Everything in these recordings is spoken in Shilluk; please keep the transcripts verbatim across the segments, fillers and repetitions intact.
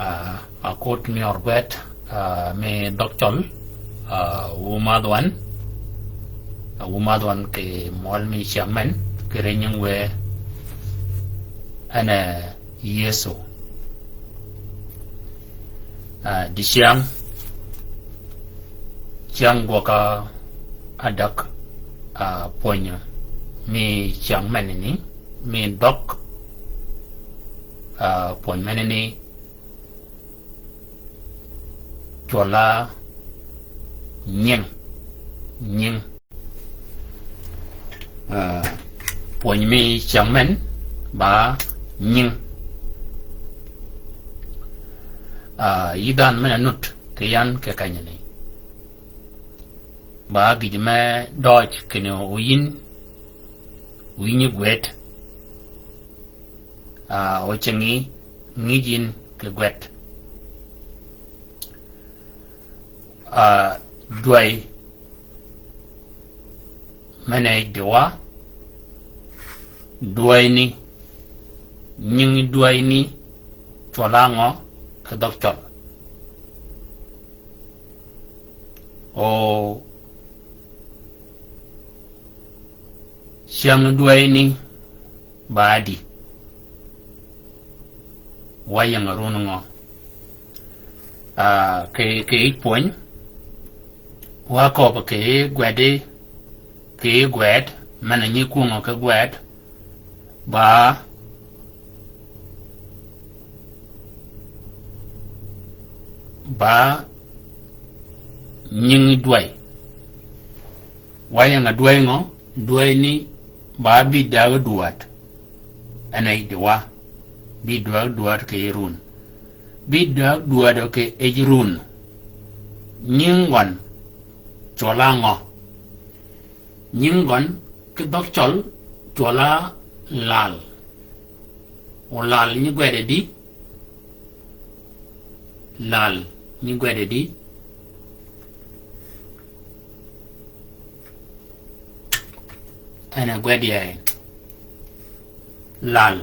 Ah, akut mi ørgwed, ah, mi dhøg cøl, ah, wu madh wan, ah, wu madh wan kì møl mi cyäng men, kì ri nying wë, en e Yëso. Ah, dicyäng, cyäng gwøg adäg, ah, pwöny mi cyäng men ni, mi dhøg, ah, pwöny men ni, cwøl-a nying, nying. Ah, pwöny mi cyäng men ba nying. Ah, yï dhanhø men-a nud kì yan kì kenyani. Ba gïj me døøj kinni oyïn, oyïn gwed. Ah, ocengi ngïj yïn kì gwed. Ah, dwäy men-a yij diwag, dwäyni, nying dwäyni cwøl-a ngø kì dhøg cøl? O cyäng dwäyni ba di, wa ying-a run ngø? Ah, kì, kì yij pwöny, wa köbbi kì gwedi, kì gwed, men-a nyi kwöngø kì gwed, ba, ba nying dwäy. Wa ying-a dwäy ngø? Dwäyni ba bï däg dwäd. En e yij diwag. Bï däg dwäd kì yij run. Bï däg dwäd kì yij run. Nying gøn cwøl-a ngø? Nying gøn kì dhøg cøl cwøl-a lal. O lal nyi gwede di? Lal nyi gwede di? En e gwed ya en. Lal.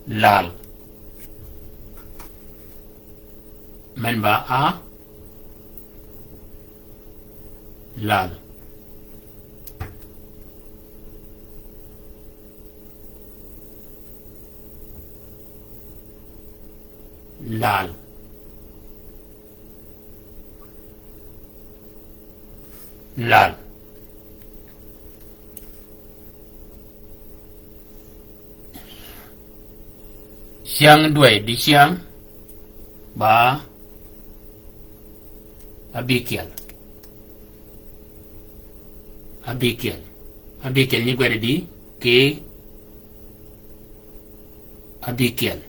Lal. Men ba a. Lal. Lal. Lal. Cyäng dwäy dicyäng ba abikyel. Abikyel. Abikyel nyi gwede di kì abikyel.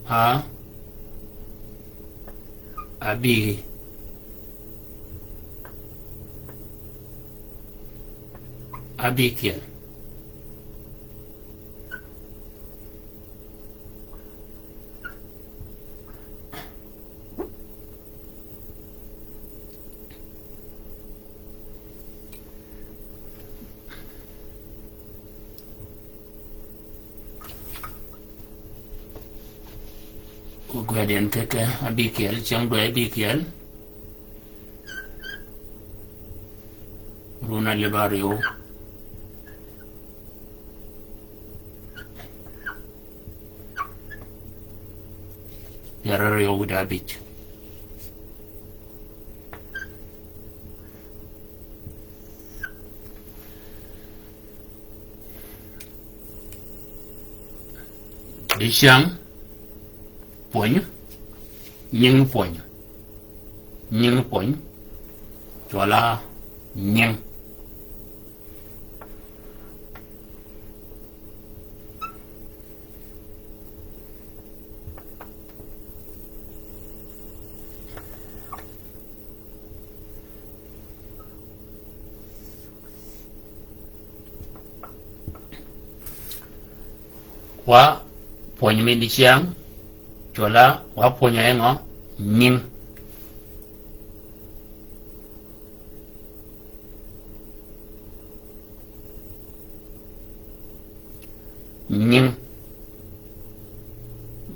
A, abi, abikyel. Ogwed en keke abikyel, cyäng dwäy abikyel. Run alib aryøw. Pyär aryøw wïd abij. Dicyäng pwöny, nying pwöny, nying pwöny, cwøl-a nying. Wa pwöny mi dicyäng, cwøl-a wa pwöny-a yi ngø? Nying. Nying.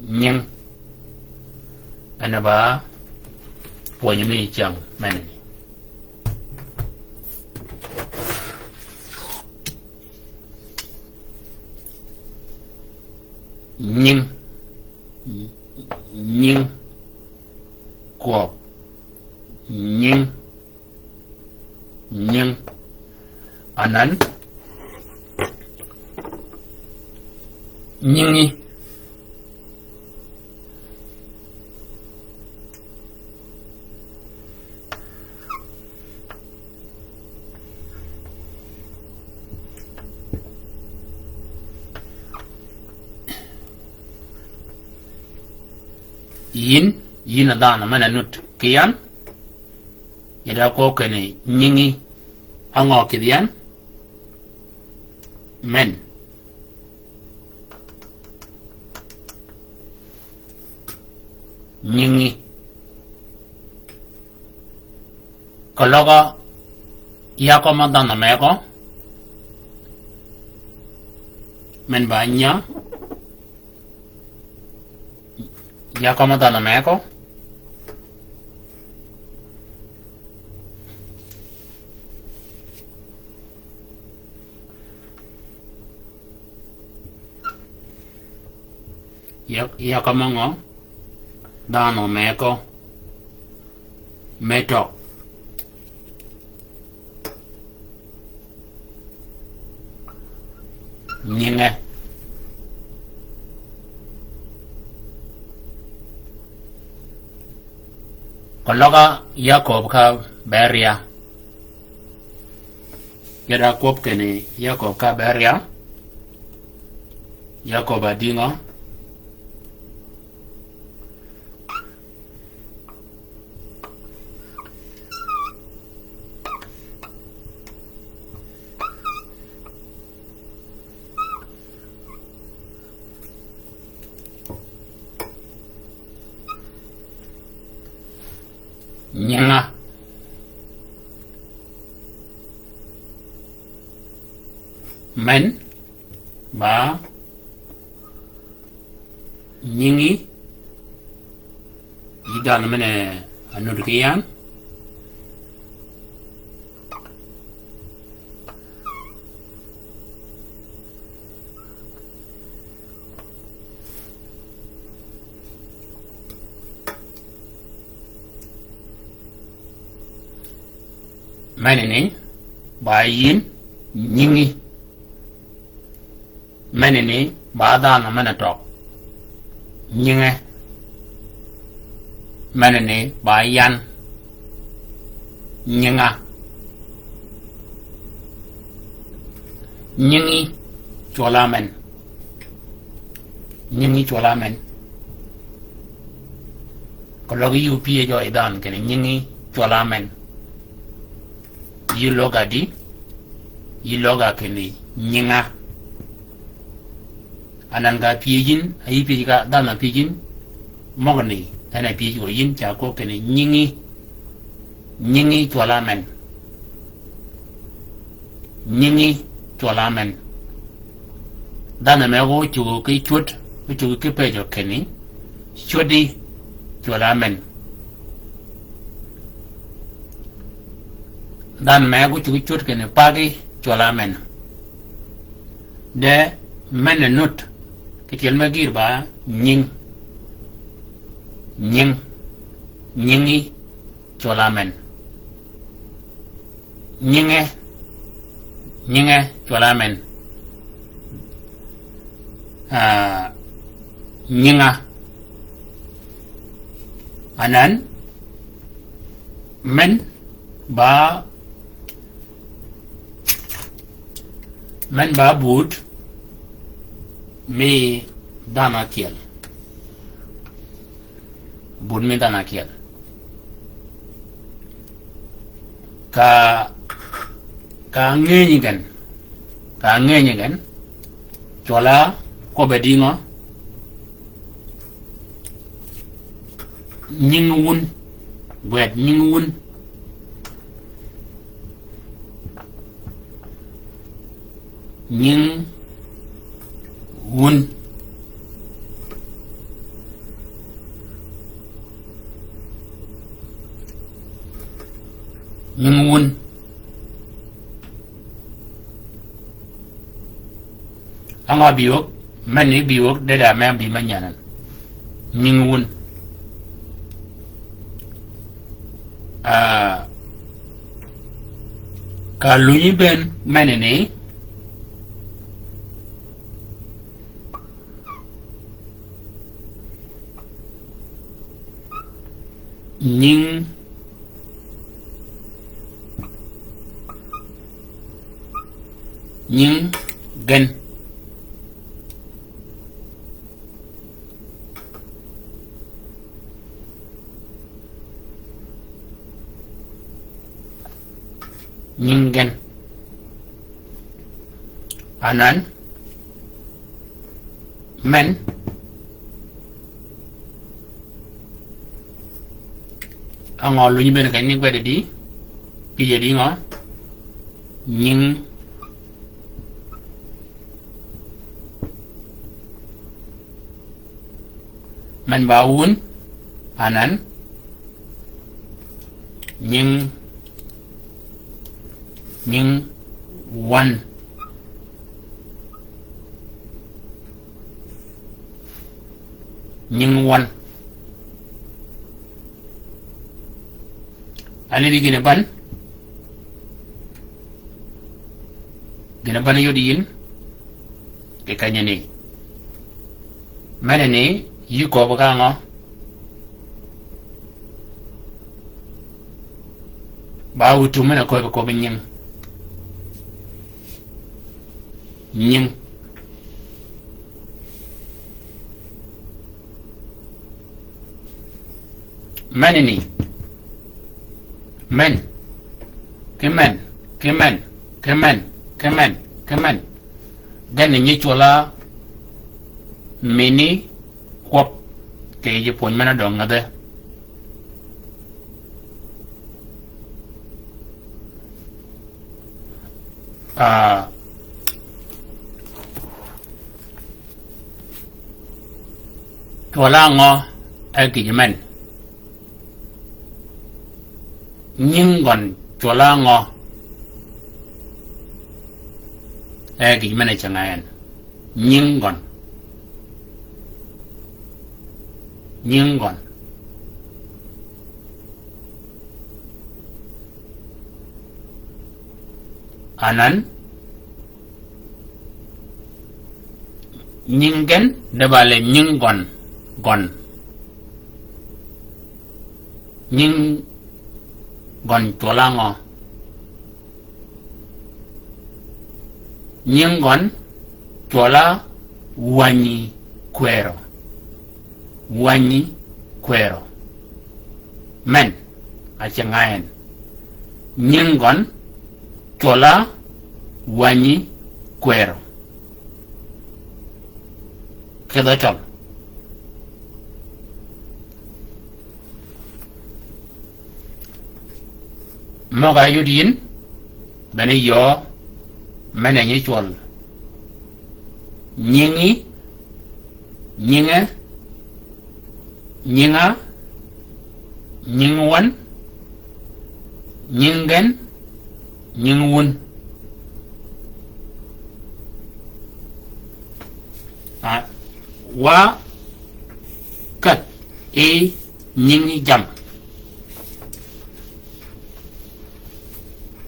Nying. En a ba pwönyi mi cyäng menani. Nying. Nying. Kwøb. Nying. Nying. Anan. Nyingi. Yin, yin a dhanhø men-a nud ki yan. Yi da kwøb kinni nyingi. Á ngø kidh yan? Men. Nyingi. Keløg á ya kømmi dhanhø megø. Men ba nya. Ya kømmi dhanhø megø. Ya, ya kømmi ngø? Dhanhø megø. Me tøg. Nyinge. Keløg á ya köbbi ka be ria. Yi da kwøb kinni ya köbbi ka be ria. Ya köbbi a dïngø? Nyinga. Men ba nyingi. Yi dhanhø men-a nud ki yan. Menani ba yin nyingi. Menani ba dhanhø men-a tøg. Nyinge. Menani ba yan. Nyinga. Nyingi cwøl á men. Nyingi cwøl á men. Keløg yi opyëj ø yi dhanhø kinni nyingi cwøl á men. Yi løg ádï? Yi løg á kinni nyinga. Anan ka pyëj yïn, a yi pyëj ka dhanhø pyëj yïn. Møgani, en a pyëj ko yïn ca kwøb kinni nyingi. Nyingi cwøl á men. Nyingi cwøl á men. Dhanhø megø ócuggi ki cwöd, ócuggi ki pëjjø kinni, cwöddi cwøl á men. Dhanhø megø ócuggi cwöd kinni pagi cwøl á men. De men-a nud, ki tyel me gïr ba nying. Nying. Nyingi cwøl á men. Nyinge, nyinge cwøl á men. Ah, nyinga. Anan, men ba, men ba but mi dhanhø ákyel. But mi dhanhø ákyel. Ka, ka ngënyi gen. Ka ngënyi gen. Cwøl á kwøbbi dïngø? Nying wun. Gwed nying wun. Nying Ángø bï wøg, men ni bï wøg, de da me bï me nyanan. Nying wun. Ah, ka lunyi ben men ni. Nying, nying gen. Nying gen. Anan. Men. Ángø lunyi ben ka nying gwed di. Kije di ngø. Nying. Men ba wun, anan, nying, nying wan. Nying wan. Ani di gïn-a ban. Gïn-a ban yod yïn. Kì kanyani. Mene ni, yï köbbi ka ngø. Ba wutu mene köbbi köbbi nying. Nying. Meni ni. Men. Ki men. Ki men. Ki men. Ki men. Ki men. Gen ni nyi cwøla mini kwøb kì yij pwöny men-a døng ngädhe. Ah, cwøla ngø e kij men? Nying gøn cwøla ngø e kij men-a ceng-a en? Nying gøn. Nying gøn. Anan, nying gen, de ba le nying gøn, gøn. Nying gøn cwøla ngø? Nying gøn cwøla wänyi kwërø. Wänyi kwërø. Men, a ceng-a en. Nying gøn cwøla wänyi kwërø. Kidh-a tøl. Møg-a yud yïn, bene yöö, men-a nyi cwøl. Nyingi, nyinge, nyinga, nying wan, nying gen, nying wun. Ah, wa, kat, i, nyingi jam.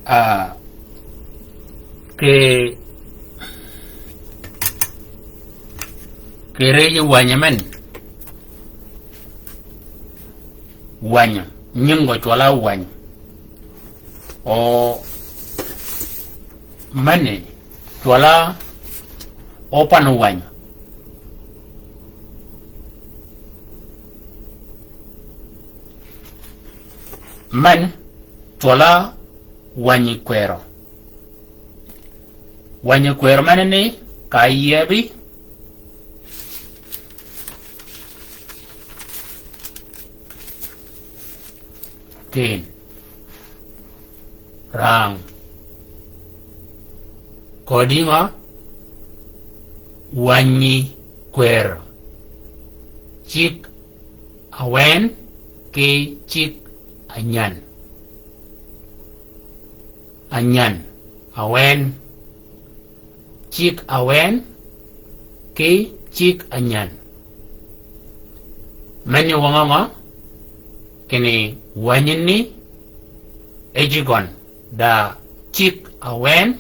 Ah, kì, kì rëyi wänyi men. Wänyi. Nying gø cwøla wänyi. O, meni, cwøla, o pan wänyi. Men, cwøla wänyi kwërø. Wänyi kwërø mene ni ka yiebi. Tin. Rang. Kodi ngø? Wänyi kwërø. Cik awen ki cik anyan. Anyan, awen. Cik awen ki cigg anyän. Menni wøng-a ngø? Kinni wänyi ni e ji gøn da cigg awen,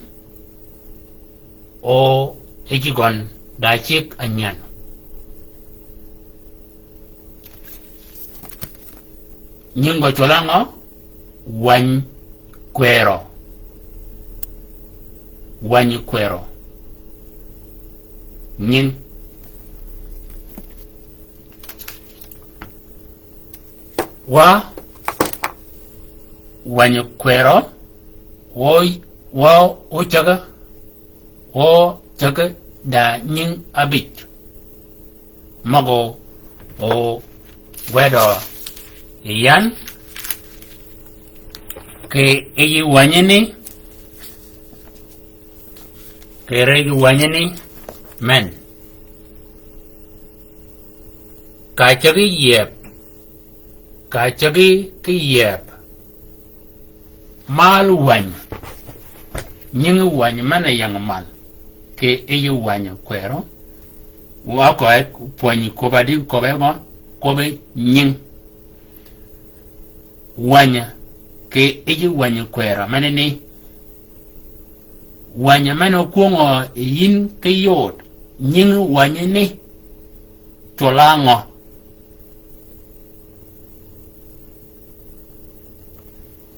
o e ji gøn da cigg anyän. Nying gø cwøl-a ngø? Wäny kwërø. Wäny kwërø. Nying. Wa wäny kwërø, wa, wa ócägg, ócägg da nying ábïj. Møg-a ógwedø yi yan, kì yij wänyi ni, kì yij wänyi ni men. Ka cäggi yieb, ka cäggi ki yieb. Mal wäny. Nying wäny men-a ying mal. Kì yij wäny kwërø. Wa kø e pwönyi kwøbb-a di köbbe gø, köbbe nying. Wäny, kì yij wäny kwërø, menani. Wäny men-a ókwöng-a yïn ki yod, nying wänyi ni, cwøl-a ngø?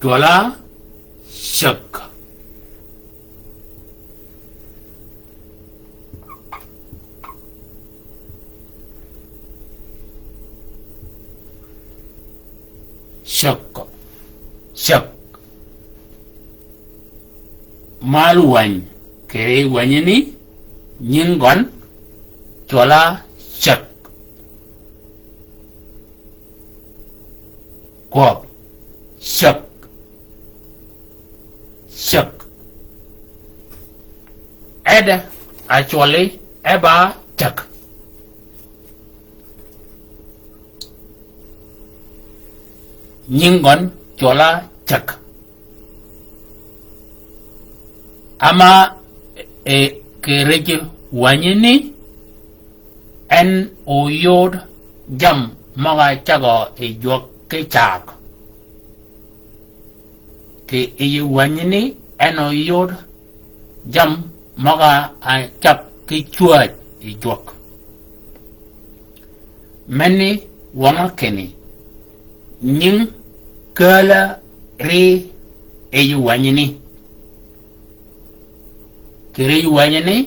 Cwøl-a cäg. Cäg. Cäg. Mal wäny, kì yij wänyi ni, nying gøn, cwøl-a cäg. Kwøb. Cäg. Cäg. Ed-a cwølli e ba cäg. Nying gøn cwøl-a cäg. Ama, e, kì yij wänyi ni, en óyod jammì møg-a cäggø yi jwøk ki caag. Kì yij wänyi ni en óyod jammì møg-a cäg ki cwääj yi jwøk. Menni wøng-a kinni, nying kääl-a ri yij wänyi ni. Kì yij wänyi ni,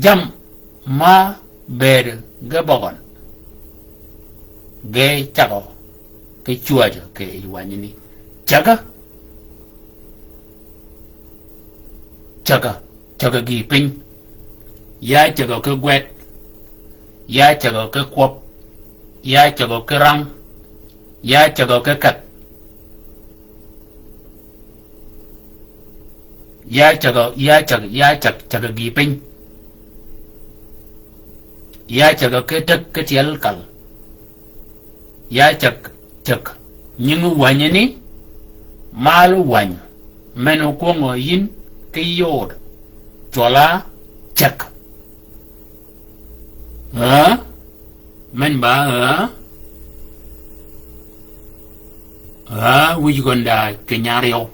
jammì ma bëëd ge bøgøn, ge cäggø ki cwääjø kì yij wänyi ni. Cäg-a, cäg-a, cäg-a gïï piny. Ya cäggø ki gwed. Ya cäggø ki kwøb. Ya cäggø ki rang. Ya cäggø ki keth. Ya cäggø, ya cäg, ya cäg, cäg gïï piny. Ya cäggø ki tëg ki tyel kal. Ya cäg, cäg. Nying wänyi ni, mal wäny. Men ókwøng-a yïn ki yod. Cwøl-a cäg. Aa? Men ba, aa? Aa, wïj gøn da kì nyaryew.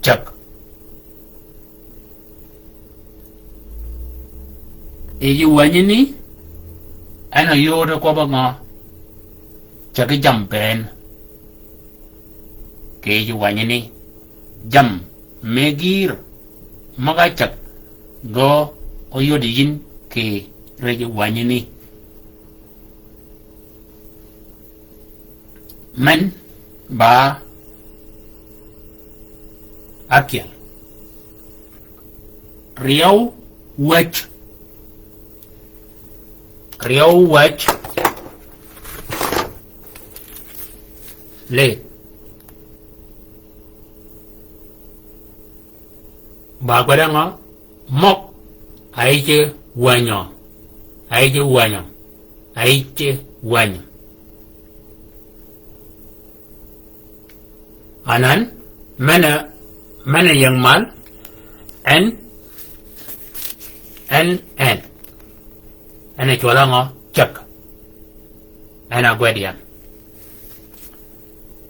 Cäg. Yij wänyi ni, en óyod kwøbb-a ngø? Cäg jammì bënn. Kì yij wänyi ni, jammì me gïïr møg-a cäg gø óyod yïn kì yij wänyi ni. Men ba ákyel. Ryeew wäj. Ryeew wäj. Lid. Ba gwed-a ngø? Møg-a yïj wänyi. A yïj wänyi. A yïj wänyi. Anan, men-a, men-a ying mal, en, En, en. En a cwøl-a ngø? Cäg. En a gwed yan.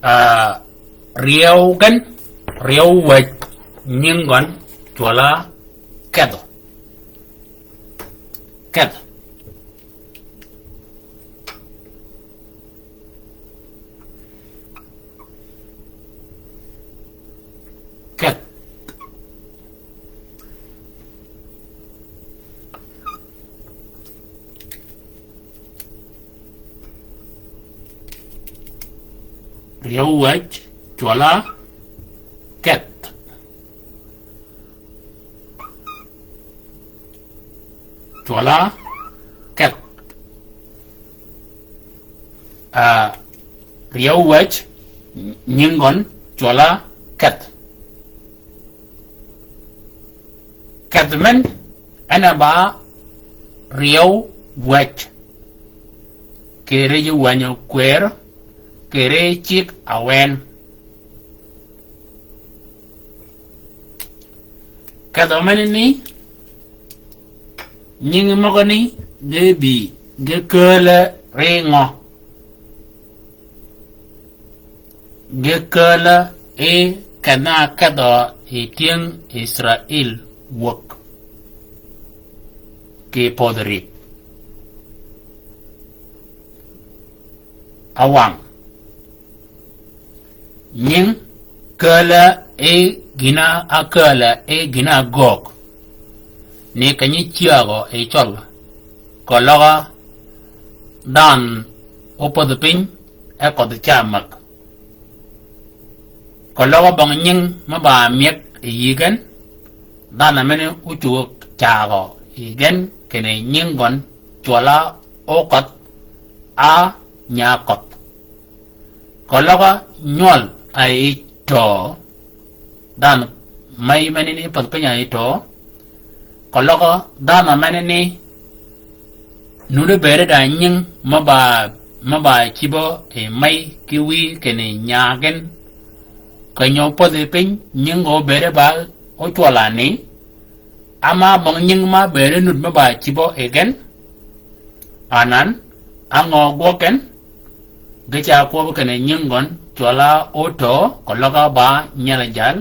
Ah, ryeew gen, ryeew wäj nying gøn cwøl-a kedhø. Kedhø. Kedh. Ryeew wäj cwøl-a kedh. Cwøl-a kedh. Ah, ryeew wäj nying gøn cwøl-a kedh. Kedh men en a ba ryeew wäj. Kì ri ji wänyø kwër, kì ri cigg awen. Kedhø menani, nyingi møgani ge bï, ge kääle ri ngø? Ge kääle i kedh-a kedhø yi tyëng Israil wäg kì podh rïp. Awang. Nying kääle i gïn-a, a kääle i gïn-a göög. Ni kenyi cyägø yi cøl. Keløg dhanhø ópodhi piny, e kødhi ca mäg. Keløg bong nying me ba myeg yi gen, dhanhø meni ócugø cagø yi gen, kinni nying gøn cwøl-a óködh, a nya ködh. Keløg nywøl a yi tøø, dhanhø mey menani path piny a yi tøø. Keløg dhanhø menani nuti bëëde da nying me ba, me ba cïbø yi mey ki wïy kinni nya gen. Kenyi ópodhi piny, nying gø bëëde ba ócwøl ani. Ama bong nying ma bëëde nut me ba cïbø yi gen. Anan, a ngø gwøg gen? Ge ca kwøb kinni nying gøn cwøl-a ótø, keløg ba nyel jal,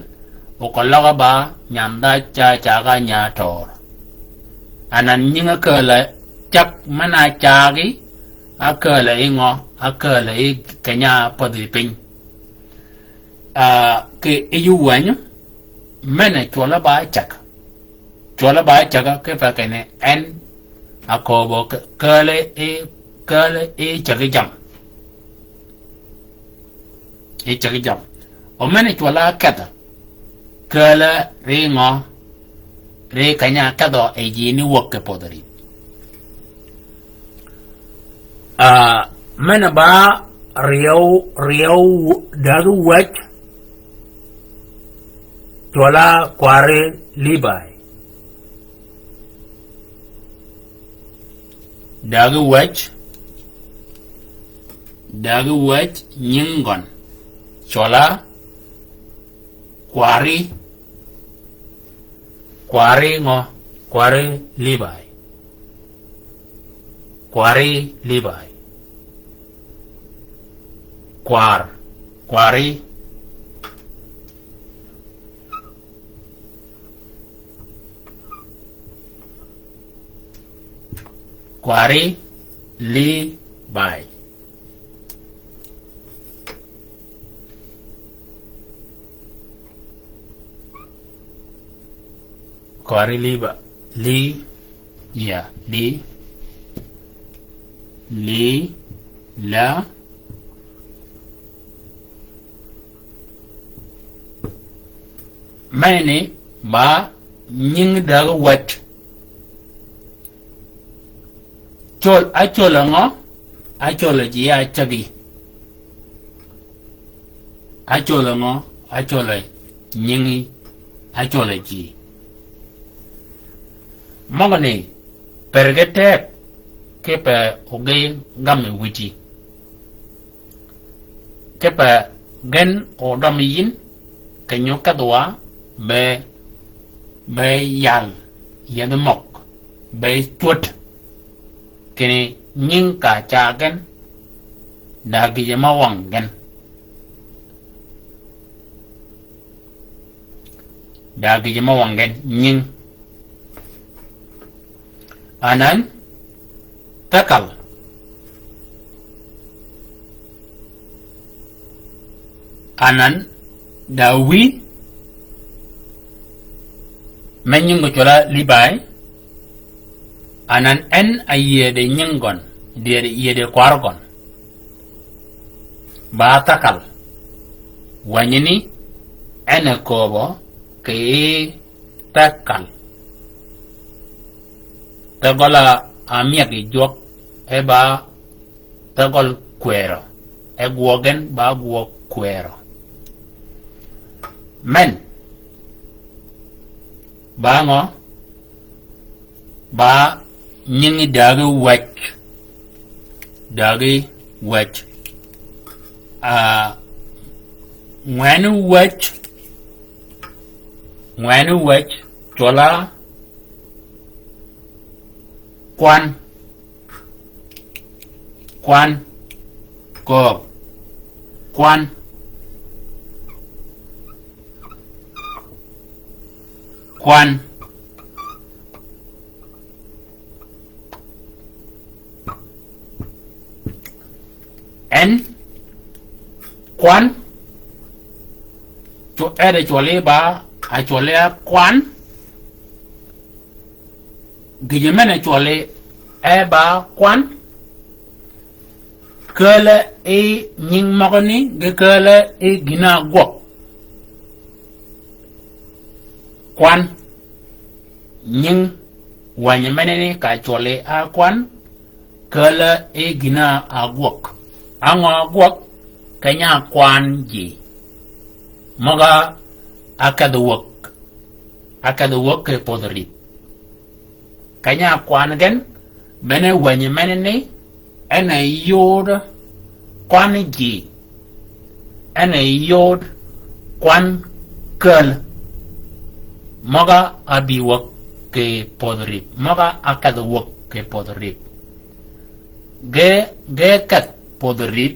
o keløg ba nyandha ca cagø nya tøør. Anan nying a kääle cag men-a cagi, a kääle yi ngø? A kääle yi keny-a pädhi piny. Ah, kì yij wäny, men-a cwøl-a ba cag. Cwøl-a ba cag kipe kinni en a kööbø k-, kääle yi, kääle yi cagi jammì. Yi cagi jammì. O men-a cwøl-a kedhø, kääle ri ngø? Ri keny-a kedhø yi ji ni wäg kì podh rïp. Ah, men-a ba ryeew, ryeew dägi wäj, cwøl-a kwari Libai. Dägi wäj, dägi wäj nying gøn cwøl-a kwari, kwari ngø? Kwari Libai. Kwari Libai. Kwar, kwari, kwari Libai. Kwari Libai, Li, ya, Li, Li, la. Meni ba nying dägi wäj. Cwøl, a cwøl-a ngø? A cwøl-a ji a cagi. A cwøl-a ngø? A cwøl-a nyingi, a cwøl-a ji. Møgani, per ge teg, kipe ogi gam yi wïji. Kipe gen odøm yi yïn, keny-a ókedhwa be, be yal, yethi møg. be cwöd kinni nying ka ca gen, da gïjø me wøng gen. Da gïjø me wøng gen nying. Anan, thekal. Anan, da wïy, me nying gø cwøl-a Libai. Anan en a yiedi nying gøn, yiedi, yiedi kwar gøn. Ba thekal. Wänyi ni, en a kööbø, kì yij thekal. Thegøl-a ámyäg yi jwøk, e ba thegøl kwërø. E gwøg gen ba gwøg kwërø. Men. Ba ngø? Ba nyingi dägi wäj. Dägi wäj. Ah, ngwen wäj. Ngwen wäj. Cwøl-a kwan. Kwan. Kööb. Kwan. Kwan. En kwan. Cwø-, e de cwøl-a ba, a cwøl-a kwan. Gïjø men-a cwøl-a e ba kwan, kääl-a yi nying møgø ni, ge kääl-a yi gïn-a ágwøg. Kwan, nying wänyi men-a ni ka cwøl-a kwan, kääl-a yi gïn-a ágwøg. Á ngø ágwøg? Keny-a kwan ji. Møg-a ákedh wäg. Ákedh wäg kì pödh rïp. Keny-a kwan gen, men-a wänyi men-a ni, en a yod kwan ji. En a yod kwan kääl. Møg-a ábï wäg kì pödh rïp. Møg-a ákedh wäg kì pödh rïp. Ge, ge kedh pödh rïp,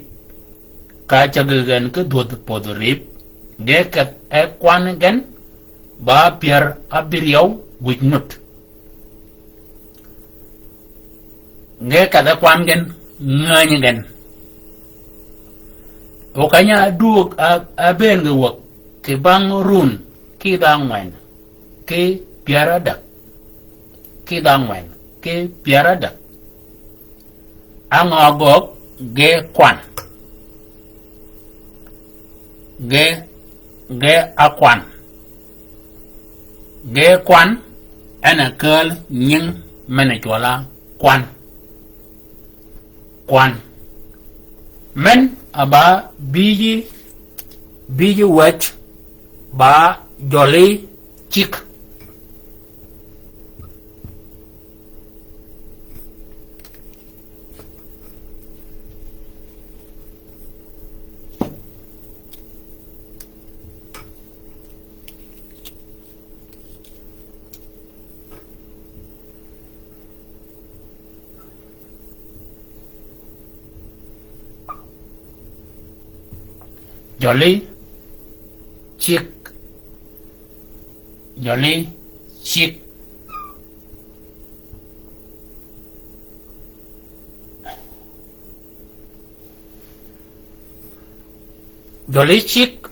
ka cägi gen ki dhwödh pödh rïp, ge kedh e kwan gen, ba pyär ábïryew wïj nut. Ge kedh e kwan gen, ngänyi gen. O keny-a ádwöög a, ábëën ge wäg, kì bang run, kidh ángwen, kì pyär ádäg, kidh ángwen, kì pyär ádäg. Á ngø ágöög? Ge kwan. Ge, ge akwan. Ge kwan, en a kääl nying men-a cwøl-a kwan. Kwan. Men a ba bïji, bïji wäj, ba jøli cigg. Jøli cigg. Jøli cigg. Jøli cigg.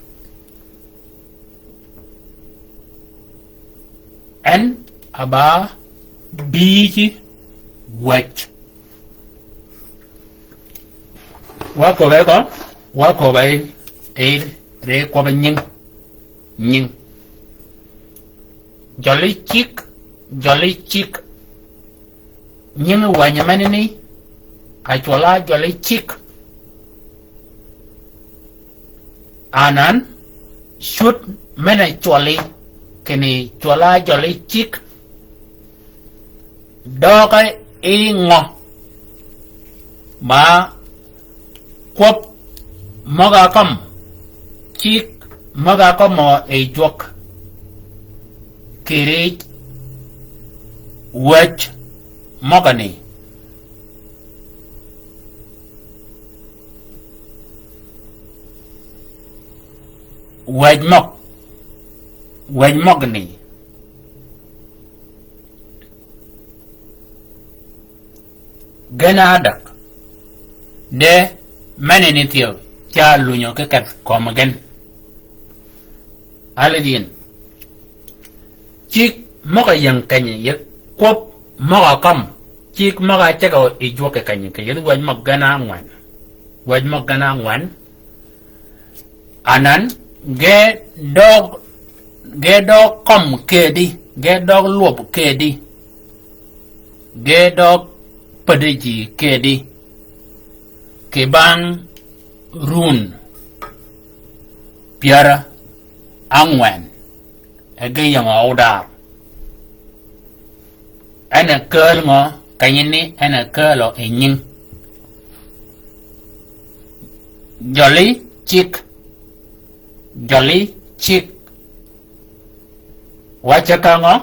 En a ba bïji wäj. Wa köbbe køn, wa köbbe yi, yi, ri kwøbbi nying. Nying. Jøli cigg, jøli cigg. Nying wänyi men-a ni, a cwøl-a jøli cigg. Anan, cwöd men-a cwølli, kinni cwøl-a jøli cigg. Døøg yi ngø? Ma kwøb møg-a kømmi, cigg møg-a kømmi yi jwøk. Kì ri wäj møgani. Wäj møg. Wäj møgani. Gen a däg. De menani thyew ca lunyo ki kedh kömi gen. Alidin. Cigg møg-a ying kenyi yi kwøb møg-a kømm. Cigg møg-a cegø yi jwøk kenyi kì yethi wäj møg gen a ngwen. Wäj møg gen a ngwen. Anan, ge døøg, ge døøg kømm kedi, ge døøg lwøb kedi, ge døøg päddi ji kedi, kì bang run pyär ángwen, e ge ying-a odar. En e kääl ngø, kenyi ni en e kääl-a yi nying. Jøli cigg. Jøli cigg. Wa ceg-a ngø,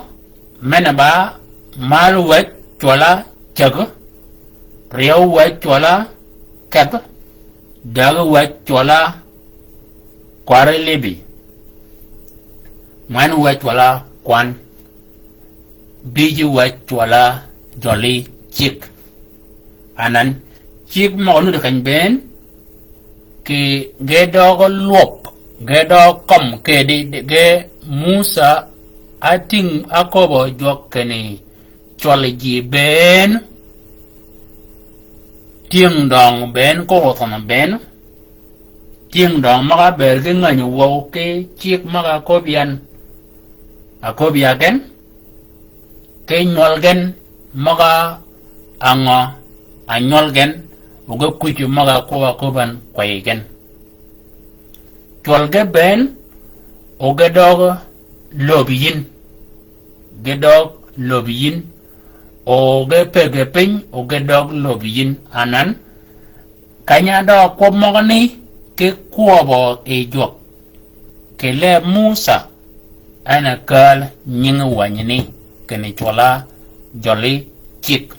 men-a ba mal wäj cwøl-a cäg, ryeew wäj cwøl-a kedh, dägi wäj cwøl-a kwari libi, ngwen wäj cwøl-a kwan. Bïji wäj cwøl-a jøli cigg. Anan, cigg møg-a nuti keny bënn, kì ge døøg lwøb, ge døøg kømm kedi, ge Musa átïng áköbø jwøk kinni cwøl ji bënn, tyëng døng bënn, ko óthønh bënn, tyëng døng møg-a ábëëd ki ngänyi wøw ki cigg møg-a áköbbi yan, áköbbi ya gen, ki nywøl gen møg-a ngø, a nywøl gen, o ge kucci møg-a kwøb-a köbban kwäy gen. Cwøl ge bënn, o ge døøg löbbi yïn, ge døøg löbbi yïn, o ge pëggi piny, o ge døøg löbbi yïn, anan, Keny-a døøg kwøb møgani ki kwøbbø yi jwøk. Kì leeb Musa, en a kääl nyingi wänyi ni, kinni cwøl-a jøli cigg.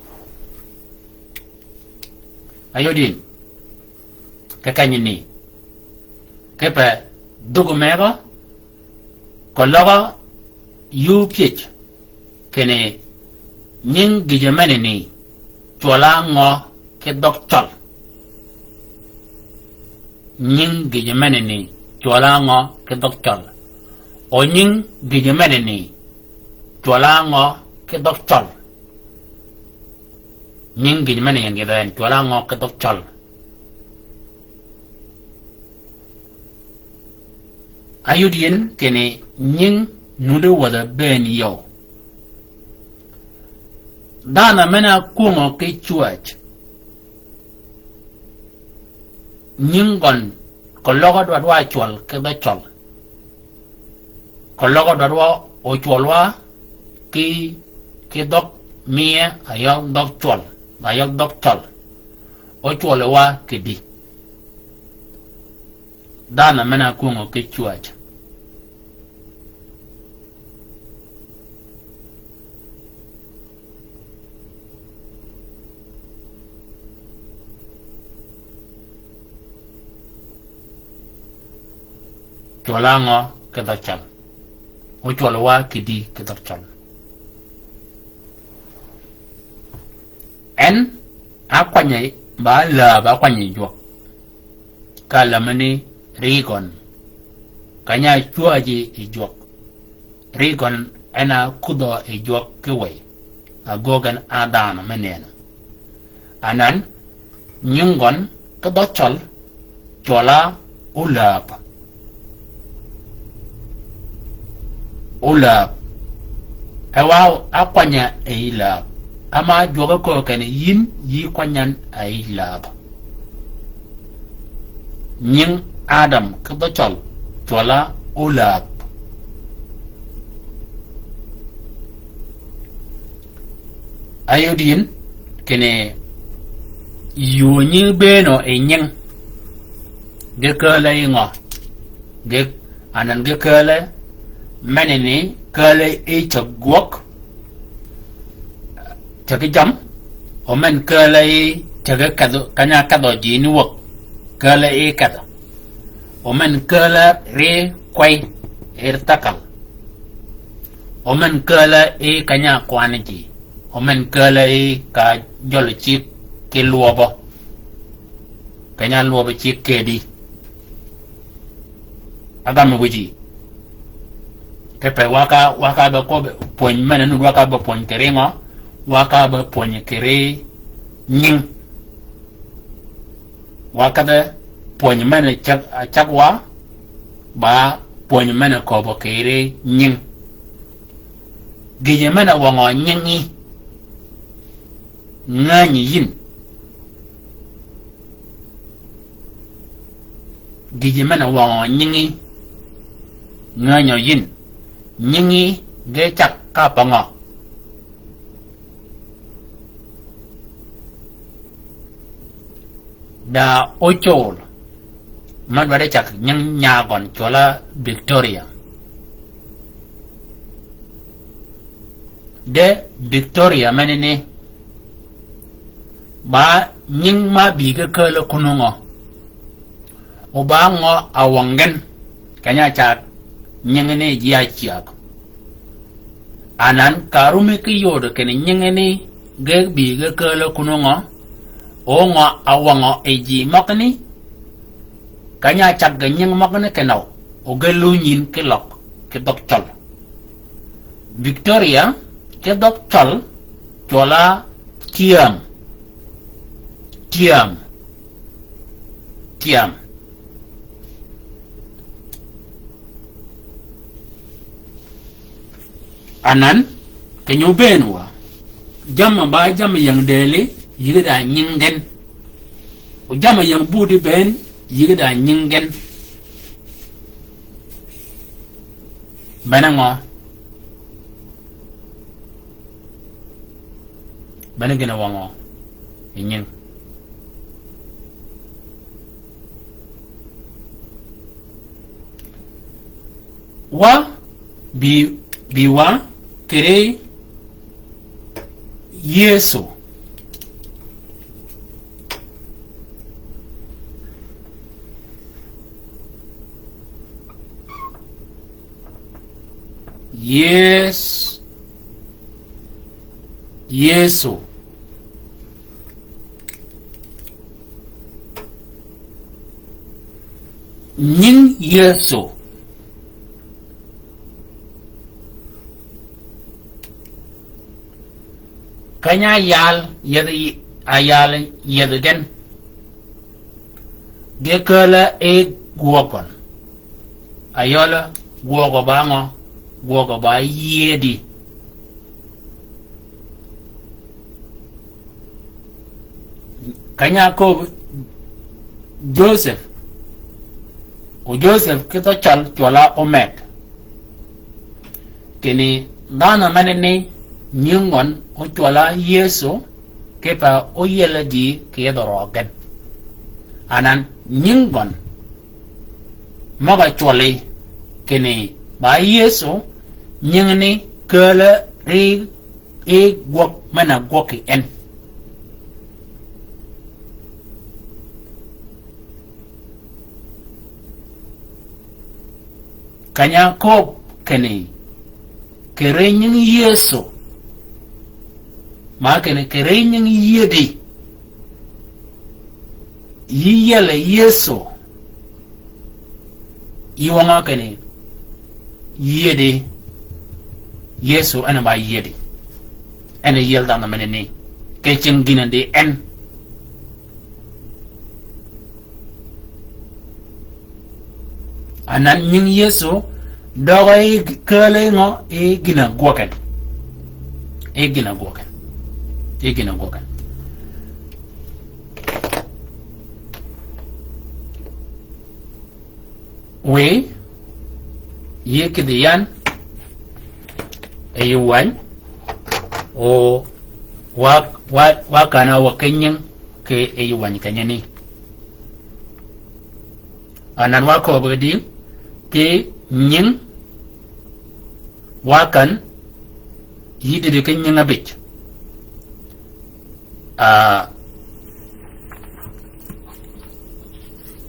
Ayodin, kì kenyi ni, kipe dhug megø, Koløg-a yuu pyëj kinni nying gïjø menani cwøl-a ngø ki dhøg cøl. Nying gïjø menani cwøl-a ngø ki dhøg cøl. O nying gïjø menani cwøl-a ngø ki dhøg cøl. Nying gïjø menani gïdhø en cwøl-a ngø ki dhøg cøl. Ayud yïn kinni nying nuti wädhø bënn yøw. Dhanhø men-a kwöngø ki cwäj. Nying gøn koløg-a dwaddi wa cwøl ki dhø cøl. Koløg-a dwaddi wa ocwøl wa ki, ki dhøg miye ayøg dhøg cwøl, ayøg dhøg cøl. Ocwøl wa kidi. Dhanhø men-a kwöngø ki cwäj. Cwøl-a ngø ki dhøg cøl. Ocwøl wa kidi ki dhøg cøl. En ákwanyø ba läb ákwanyø yi jwøk. Ka lämi ni ri gøn. Keny-a cwäji yi jwøk. Ri gøn en a kudhø yi jwøk ki wëy. Agwøg en a dhanhø me nënø. Anan, nying gøn ki dhøg cøl, cwøl-a oläb. Oläb. E wa ákwanyø yi läb. Ama jwøk-a köög kinni yïn yï kwany yan yi läb. Nying Adam ki dhøg cøl, cwøl-a oläb. Ayod yïn kinni yuu nyi bëënø yi nying. Ge kääle yi ngø? Ge, anan ge kääle, menani kääle yi cäg gwøg, cägi jammì, O men kääl-a yi cäg kedhø, keny-a kedhø ji ni wäg. Kääl-a yi kedhø. O men kääl-a ri kwey, er thäkäl. O men kääl-a yi keny-a kwan ji. O men kääl-a yi ka jøl cigg ki lwøbø. Keny-a lwøbø cigg kedi. Agam wïji. Kipe wa ka, wa ka be kwøb pwöny men-a nuti wa ka be pwöny kì ri ngø, wa ka be pwöny kì ri nying. Wa ka be pwöny men-a cäg, cäg wa, ba pwöny men-a köbø kì ri nying. Gïjø men-a wøngø nyingi. Ngänyi yïn. Gïjø men-a wøngø nyingi. Ngänyi yïn. Nyingi ge cag ka pa ngø. Da ócol. Ma dwaddi cag nying nya gøn cwøl-a Victoria. De Victoria menani. Ba nying ma bï ge kääl-a kunungø. O ba ngø a wøng gen. Keny-a cag nyingi ni ji a cyäg. Anan ka rumi ki yod kinni nyingi ni ge bï ge kääl-a kunungø. O ngø a wøngø yi ji møgani. Keny-a cag ge nying møgani kinøw. O ge lunyin ki løg ki dhøg cøl. Victoria, ki dhøg cøl, cwøl-a tyam. Tyam. Tyam. Anan, keny-a óbëën wa. Jamm-a ba jamm-a ying dëli, yïge da nying gen. O jamm-a ying budi bëën, yïge da nying gen. Bene ngø? Bene gïn-a wøngø yi nying. Wa bï, bï wa kì ri Yëso. Yes. Yëso. Nying Yëso. Keny-a yal yedhi, a yal yedhi gen. Ge kääl-a e gwøg gøn. Ayøl-a gwøg ba ngø, gwøg ba yiedi. Keny-a köbbi Joseph. O Joseph ki dhø cøl cwøl-a ómeg. Kinni dhanhø menani nying gøn ócwøl-a Yëso, kipe óyiel-a dï kì yethi røøg gen. Anan nying gøn møg-a cwølli kinni ba Yëso nyingani kääl-a ri, i gwøg men-a gwøg kì en. Keny-a köbbi kinni kì ri nying Yëso. Ma kinni kì ri nying yiedi. Yï yiel-a Yëso. Yï wøngø kinni yiedi. Yëso en ba yiedi. En yiel dhanhø menani. Kì cing gïn-a di en. Anan nying Yëso, døg-a e kääl-a ngø, e gïn-a gwøg en. E gïn-a gwøg en. E gïn-a gwøg en. Wiy, yï kïdhi yan, e yï wäny, o wa, wa, wa kan-a wa ki nying, kì e yï wäny kenyani. Anan wa köbbi di, ki nying, wa kan, yï dïdï ki nying abij. Ah,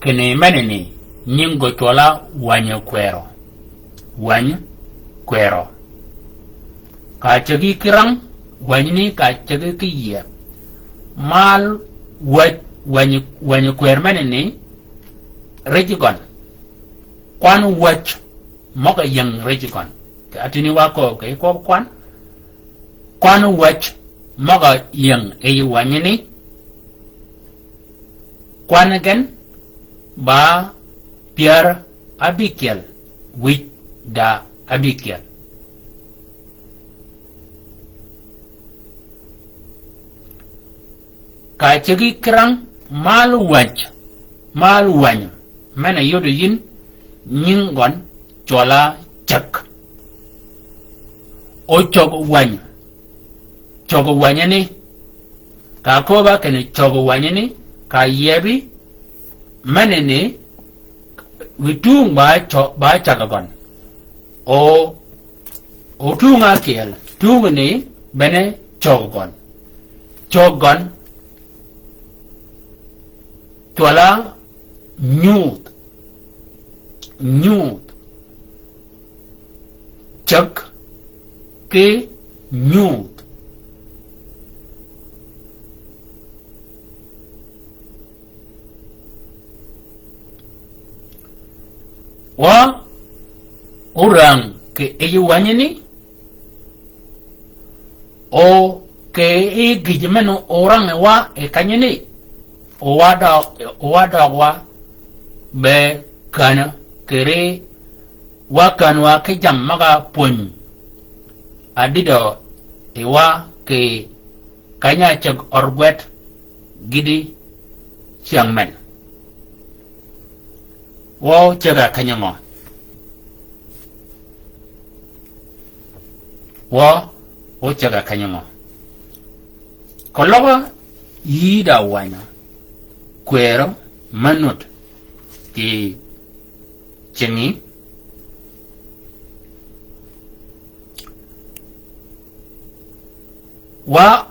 kinni menani nying gø cwøl-a wänyi kwërø. Wänyi kwërø. Ka cägi ki rang, wänyi ni ka cägi ki yieb. Mal wäj, wänyi, wänyi kwër menani rijji gøn. Kwan wäj møg-a ying rijji gøn. Kì atini wa kööb kì kwøb kwan. Kwan wäj møg-a ying yi wänyi ni. Kwan gen ba pyär ábïkyel wïj da ábïkyel. Ka cägi ki rang mal wäj, mal wänyi, men-a yoddi yïn nying gøn cwøl-a cäg. O cäg wänyi, cäg wänyi ni, ka kööb-a kinni cäg wänyi ni, ka yiebbi, menani, wi tung ba cäg, ba cäg gøn. O, o tung ákyel, tung ni bene cäg gøn. Cäg gøn, cwøl-a nyuudh, nyuudh. Cäg ki nyuudh. Wa orang kì yij wänyi ni, o kì yij gïj men-a orang wa yi kenyi ni, o wa døg, o wa døg wa be kän kì ri wa kän wa ki jammì møg-a pwönyi. Adïdø yi wa kì keny-a cäg ørgwed gïti cyäng men. Wø cäg-a kenyi ngø? Wø, wø cäg-a kenyi ngø? Keløg-a yï da wänyi kwërø me nud kì cingi. Wa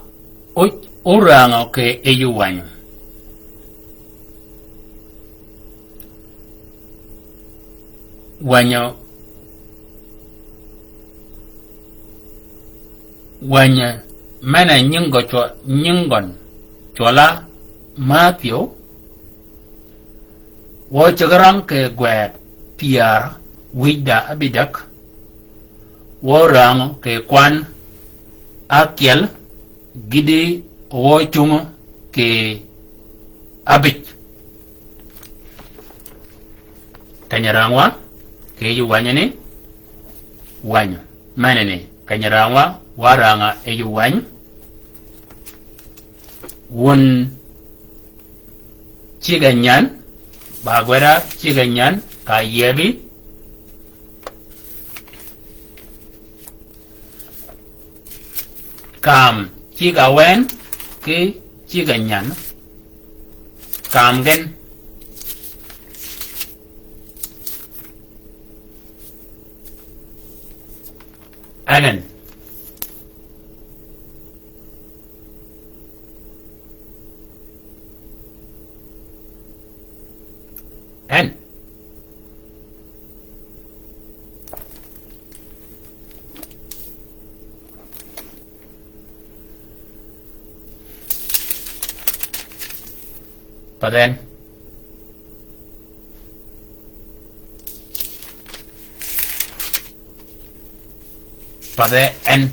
o-, orangø kì yij wänyi. Wänyi, wänyi men-a nying gø cwø-, nying gøn cwøl-a Mathiø. Wø cägi rang kì gwed pyär wïj da ábïdäg. Wø rang kì kwan ákyel gïti wø cung kì ábïj. Keny-a rang wa kì yij wänyi ni, wänyi. Menani, keny-a rang wa, wa rang-a yij wänyi. Wun cigg-a nyän, ba gwed-a cigg-a nyän, ka yiebbi. Kam cigg-a wën ki cigg-a nyän. Kam gen. Enen. En. Path en. Path en.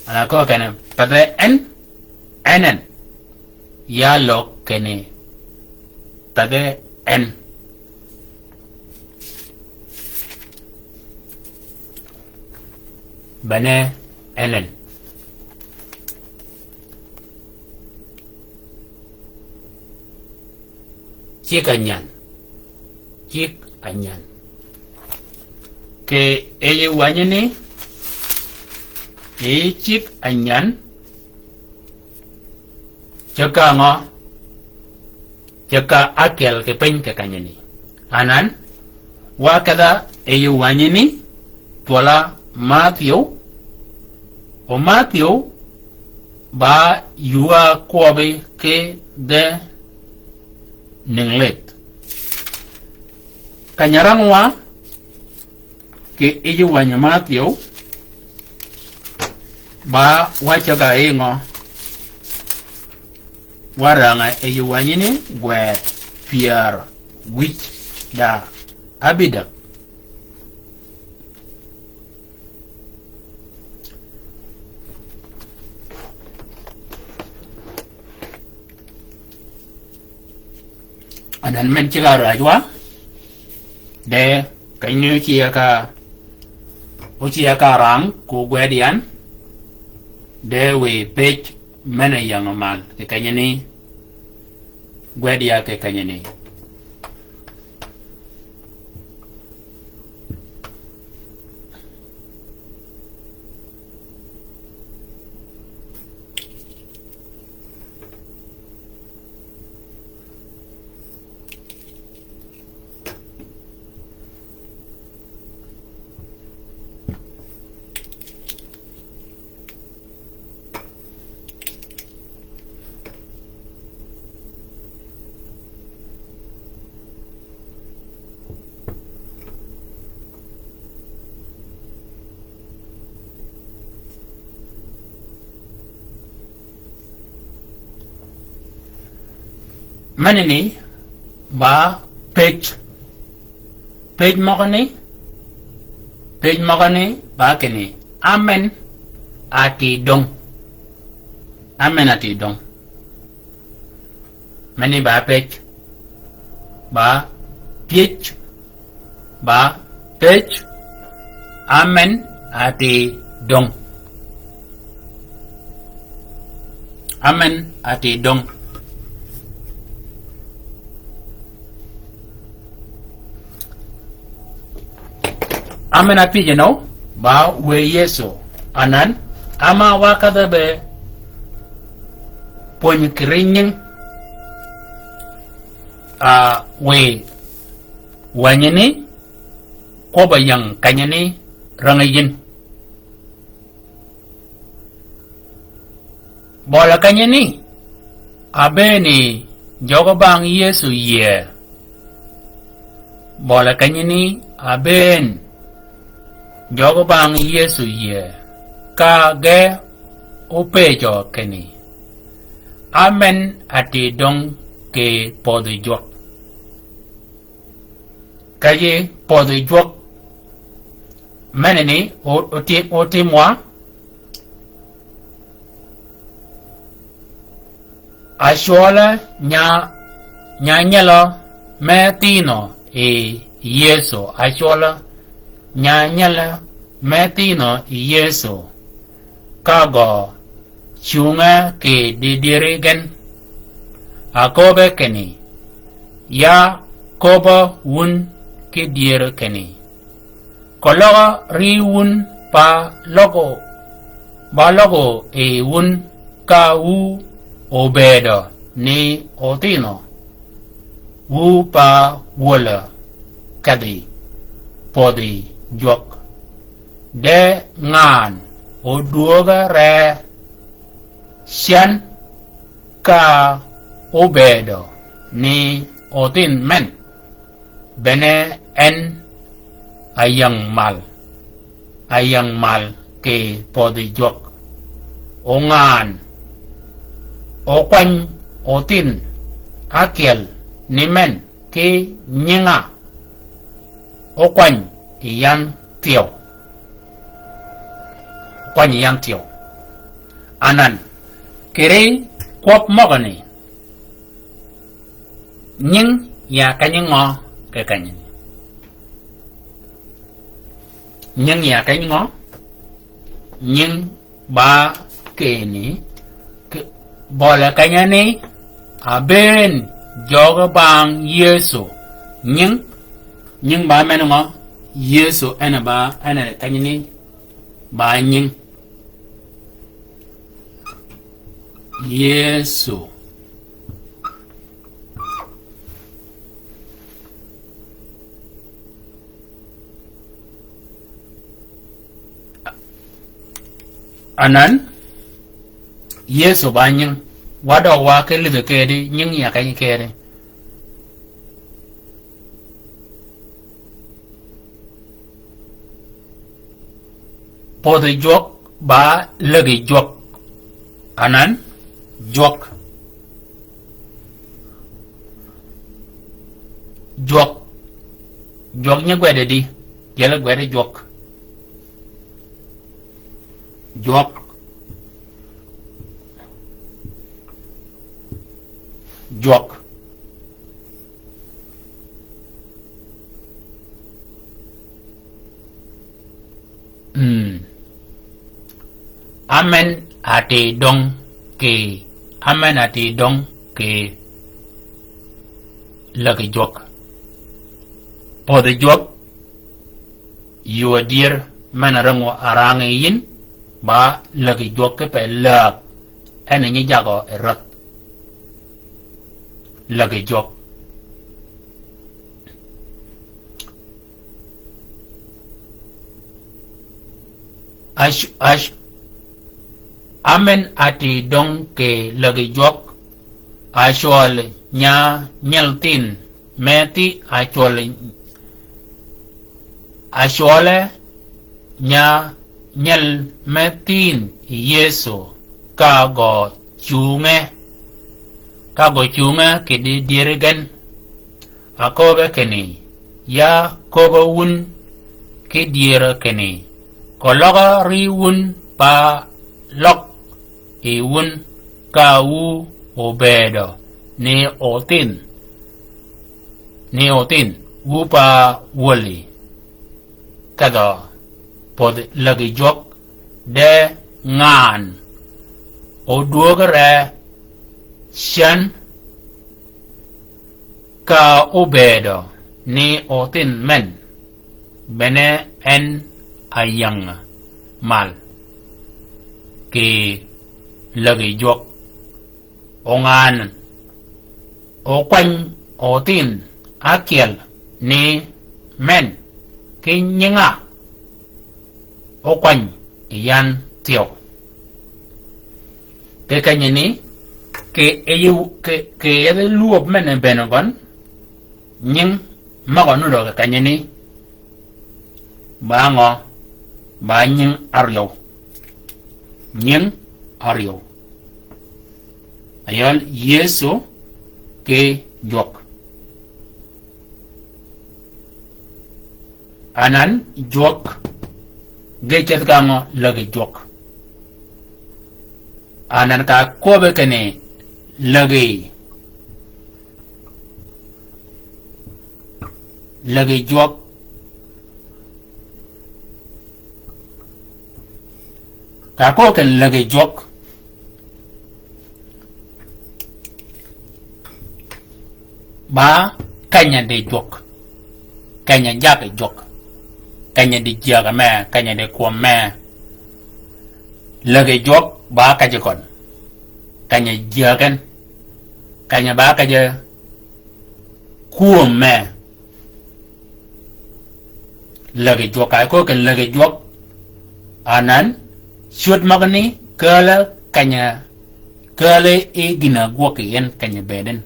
Ana ko kene, path en, enen. Ya løg kene, path en. Bene enen. Cigg-a nyän. Cigg-a nyän. Kì yij wänyi ni, yij cigg-a nyän, ceg ka ngø, ceg ka ákyel kì piny kì kenyi ni. Anan, wa kedha yij wänyi ni, cwøl-a Mathiu, o Mathiu, Ba ywa kwøbbi ki dhe nïng lidh. Kany-a rangwa kì yij wänyi Mathyew, ba wacce ga yi ngø? Wa rang-a yij wänyi ni gwed pyär wïj da abïdäg. Anan men cigg-a rajwa, de kany-a ócïg ka, ócïg ka rang ko gwed yan, de wiy pëj men-a yänge mal kì keny-a ni, gwed ya kì keny-a ni. Meni ni ba pëj. Pëj møgø ni, pëj møgø ni ba kinni, amen a ti döng. Amen a ti döng. Meni ba pëj. Ba pëj. Ba pëj. Amen a ti döng. Amen a ti döng. Amen a pëjji nø, ba wë Yëso. Anan, ama wa kadhø be pwöny kì ri nying, a, wë wänyi ni, kwøbb-a yäng keny-a ni rang-a yïn. Bøli keny-a ni, abëën jøgi bang Yëso yïëy. Bøli keny-a ni, abëën jøgi bang Yëso yïëy. Ka ge ópëjjø kinni, amen a ti döng kì pödhi jwøk? Ka ji pödhi jwøk. Meni ni o-, otim-, otimwa. Acwøl nya, nya nyelø me thïnø yi Yëso. Acwøl nya nyelø me thïnø yi Yëso. Ka gø cunge kì dïdïri gen. Aköbbe kinni, ya köbbø wun ki dyër kinni, keløg ri wun pa løgø, ba løgø yi wun ka wu obëëdø ni othïnø wu pa wölø kedhi pödhi jwøk. De ngan odwööge re cen ka obëëdø ni othïn men, bene en a yäng mal, a yäng mal kì pödhi jwøk. Ongan okwany othïn ákyel ni men ki nyinga, okwany yi yan thyew. Okwany yi yan thyew. Anan, kì ri kwøb møgø ni, nying ya keny-a ngø kì keny-a ni? Nying ya keny-a ngø? Nying ba kinni, ki-, bøli keny-a ni, abëën jøgi bang Yëso. Nying, nying ba men ngø? Yëso en a ba, en a keny-a ni ba nying. Yëso. Anan, Yëso ba nying, wa døg wa ki lidhi kedi, nying ya keny kedi. Podhi jwøk ba lägi jwøk. Anan, jwøk. Jwøk. Jwøk nyi gwede di. Jele gwede jwøk. Jwøk. Jwøk. Mm. Amen ati døng ki, amen ati døng ki lägi jwøk. Podhi jwøk, yuu adyër men a rang-, a rang yi yïn, ba lägi jwøk ki pe läg. En nyi jagø e räth. Lägi jwøk. Ash-, ash-, amen ati døng ki lägi jwøk, a cwøl nya nyel thin, me thi a cwøl, a cwøle nya nyel me thin Yëso, ka gø cunge, ka gø cunge kidi dyëri gen. Aköbbe kinni, ya köbbe wun ki dyëri kinni, keløg ri wun pa løg yi wun ka wu obëëdø ni othin, ni othin wu pa wøli. Kedhø podh lägi jwøk de ngan odwøgre cen ka obëëdø ni othin men, bene en a yäng mal ki lägi jwøk. Ongan okwany othin ákyel ni men ki nyinga okwany yi yan thyew. Kì kenyini, kì, kì, kì yethi lwöb men bene gøn, nying møg-a nuddø kì kenyini, ba ngø, ba nying áryew. Nying áryew. Ayøl Yëso ki jwøk. Anan jwøk, ge ceth ka ngø, lägi jwøk. Anan ka köbbe kinni lägi, lägi jwøk. Ka köbbe kinni lägi jwøk. Ba keny-a di jwøk, keny-a jaggi jwøk, keny-a di jyäg-a me, keny-a di kwøm me. Lägi jwøk ba kej-a køn, keny-a jyäg en, keny-a ba kej-a kwøm me. Lägi jwøk, a köög kì lägi jwøk. Anan, cwöd møgani, kääl-a keny-a, kääl-a yi gïn-a gwøg yi en keny-a bëëd en.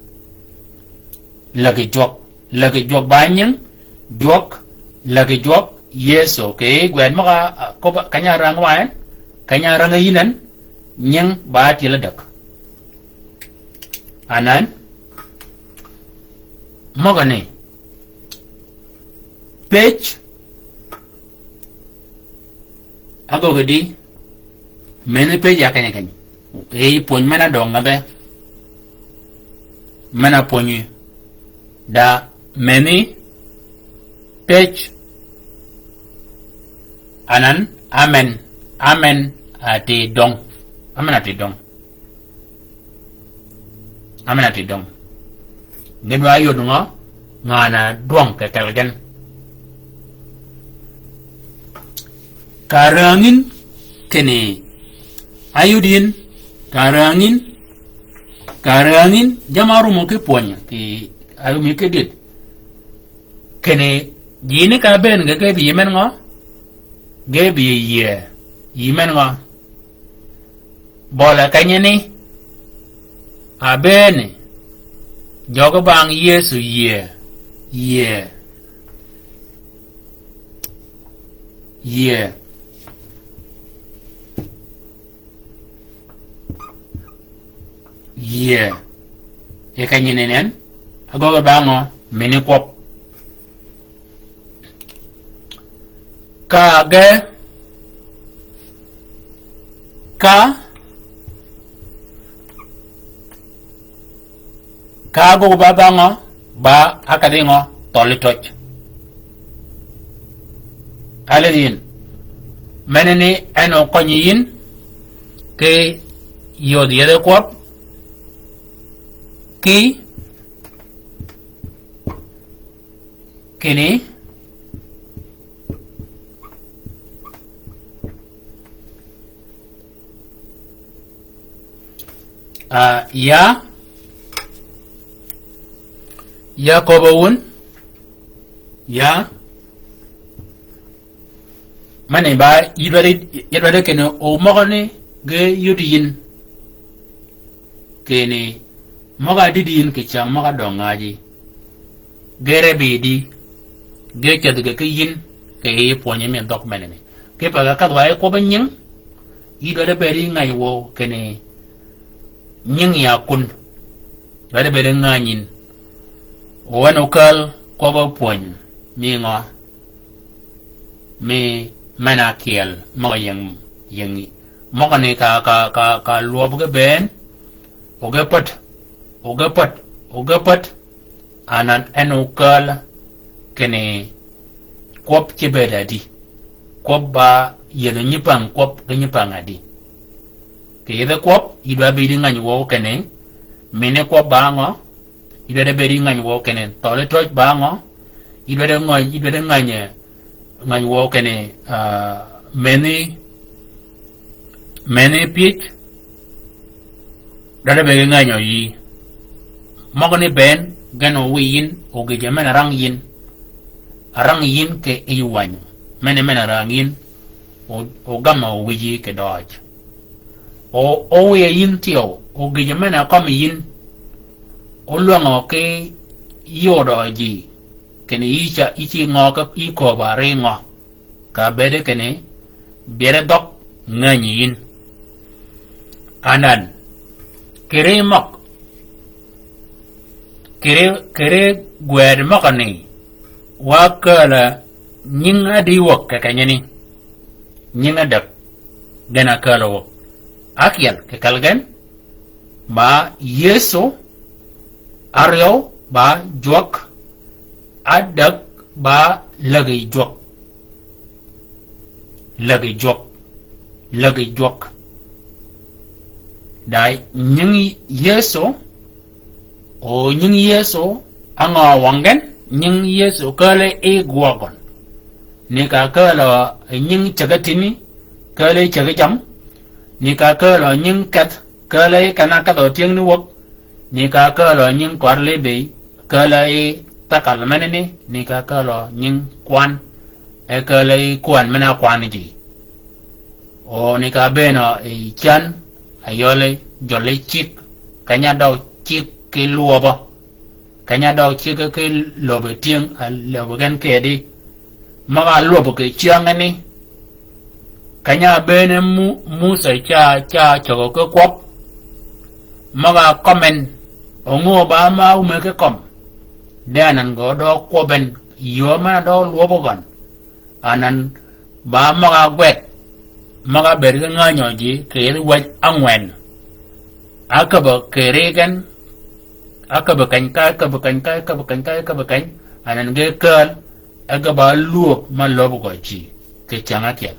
Lägi jwøk, lägi jwøk ba nying, jwøk, lägi jwøk, Yëso, kì gwed møg-a, a, köbb-a, keny-a rang wa en, keny-a rang yïn en, nying ba tyel ádäg. Anan, møgani, pëj, agøggi di, meni pëj ya keny-a keny. Yi pwöny men-a døng-a be. Men-a pwönyi. Da meni pëj. Anan, amen. Amen a ti døng. Amen a ti døng. Amen a ti døng. Gen wa yod ngø, ngan-a dwøng kì kelli gen. Ka rääng yïn kinni, ayod yïn, ka rääng yïn, ka rääng yïn, jamm-a árum ki pwöny, kì árum ki dit. Kinni, ji ni ka bëën ge ge bï yï men ngø, ge bï yï yie, yï men ngø. Bøle kenyi ni, abëëni, jøgi bang Yëso yie, yie, yie, yie. Yi kenyi ni nen, agøggi ba ngø, mini kwøb. Ka ge, ka, ka gøggi ba bang ngø, ba ákadhi ngø, thøli töj. Alidh yin. Menani en okønyi yin, ki yodh yedhe kwøb, ki, kini, ah, ya, ya köbb-a wun, ya, mani ba, yïdwaddi, yïdwaddi kini, o møgani, ge yudi yin, kini, møg-a dïdï yïn kì cäng møg-a døng ngaji. Ge rebbi di, ge cädhi ge ki yïn, kì yï pwönyi mi dhøg menani. Ki pa ge kadh wa yi kwøbbi nying, yï dwaddi bëëd yi ngäny wøw kinni nying ya kun. Dwaddi bëëd yi ngänyin. Wen okääl kwøbbi pwöny mi ngø. Mi men-a ákyel møg-a ying, ying. Møgani ka, ka, ka, ka lwøb ge bënn, o ge päd, o ge päd, o ge päd, anan en okääl kinni kwøb cï bëëd adi. Kwøb ba yëdhi nyi päng kwøb ge nyi päng adi. Kì yïdhi kwøb, yï dwa bëëd yi ngäny wøw kinni, mini kwøb ba ngø, yï dwaddi bëëd yi ngäny wøw kinni, thøli töj ba ngø, yï dwaddi ngäny, yï dwaddi ngäny, ngäny wøw kinni, ah, meni, meni pyëj, dwaddi bëëd yi ngäny yï. Møgani bënn, gen owiy yïn, ogïjø men-a rang yïn, arang yïn kì yij wänyu, meni men-a rang yïn, o, ogammø owïji kì døøj. O, owiye yïn thyew, ogïjø men-a kømmi yïn, olwängø ki yudø ji, kinni yï ca, yï cï ngø ki, yï kööbø ari ngø, ka bëëdi kinni, byeri dhøg ngänyi yïn. Anan, kì ri møg, kì ri, kì ri gwëd møgani, wa kääl-a nying adi wäg kì kenyani. Nying ádäg, gen a kääl-a wäg. Ákyel kì kelli gen, ba Yëso, áryew, ba jwøk, ádäg, ba lägi jwøk. Lägi jwøk, lägi jwøk. Da nying Yëso, o nying Yëso, á ngø wøng gen, nying Yëso kääl-a yi gwøg gøn. Ni ka kääl-a nying cägi tïni, kääl-a yi cägi jammì. Ni ka kääl-a nying kedh, kääl-a yi ken-a kedhø tyëngni wäg. Ni ka kääl-a nying kør lïbï, kääl-a yi thakal menani, ni ka kääl-a nying kwan. E kääl-a yi kwan men-a kwan ji. O ni ka bënn-a yi cän, a yøli, jøli cigg, keny-a døg cigg ki lwøbø. Keny-a døg cigg ki löbbi tyëng, a löbbi gen kedi. Møg-a lwøb kì cyängani. Keny-a bënn Mu-, Musa ca, ca cögø ki kwøb. Møg-a kømmi en, o ngö ba ma áume ki kømmi. De anan gø dø kwøbbi en, yöö men-a dø lwøbø gøn. Anan ba møg-a gwed, møg-a bëëd ki ngänyi ji, kì yij wäj ángwen. Ákäbbø kì ri gen, ákäbbø keny ka, ákäbbø keny ka, ákäbbø keny ka, ákäbbø keny, anan ge kääl, e ge ba lwöb ma löb gø ji, kì cyäng ákyel.